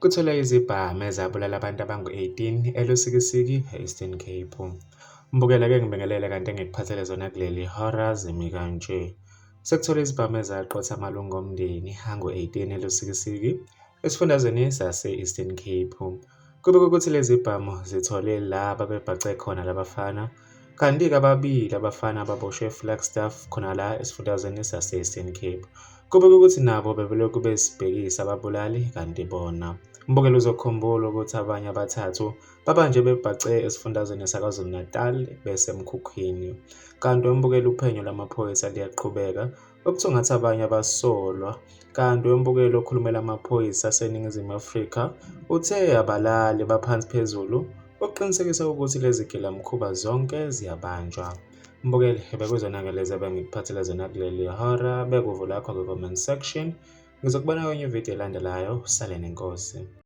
Kutholwe izibhamu ezabulala abantu abangu-18 eLusikisiki, e-Eastern Cape. Mbukela ke ngibingelele kanti engikuphathele zona kuleli hora zimi kanje. Sekutholwe izibhamu ezaqotha amalungu omndeni angu-18 eLusikisiki, esifundazweni sase-Eastern Cape. Kubikwa ukuthi lezi zibhamu zithole la babebhace khona labafana, kanti-ke ababili abafana ababoshwe eFlagstaff khona la esifundazweni sase-Eastern Cape. Kubikwa ukuthi nabo bebelokhu besibhekisa ababulali kanti bona. Mbukeli uzokhumbula ukuthi abanye abathathu babanjwe bebhace esifundazweni saKwaZulu-Natal besemkhukhwini. Kanti wembukeli uphenyo lwamaphoyisa luyaqhubeka ukuthungatha abanye abasolwa. Kanti wembukeli okhulumela amaphoyisa aseNingizimu Afrika uthe abalali baphansi phezulu ukuqinisekisa ukuthi lezi gilamkhuba zonke ziyabanjwa. Mbukeli bekuzona-ke lezi ebengikuphathele zona kuleli hora bekuvu lakho kwi-comment section. Ngizokubona kwenye ividiyo elandelayo. Usale nenkosi.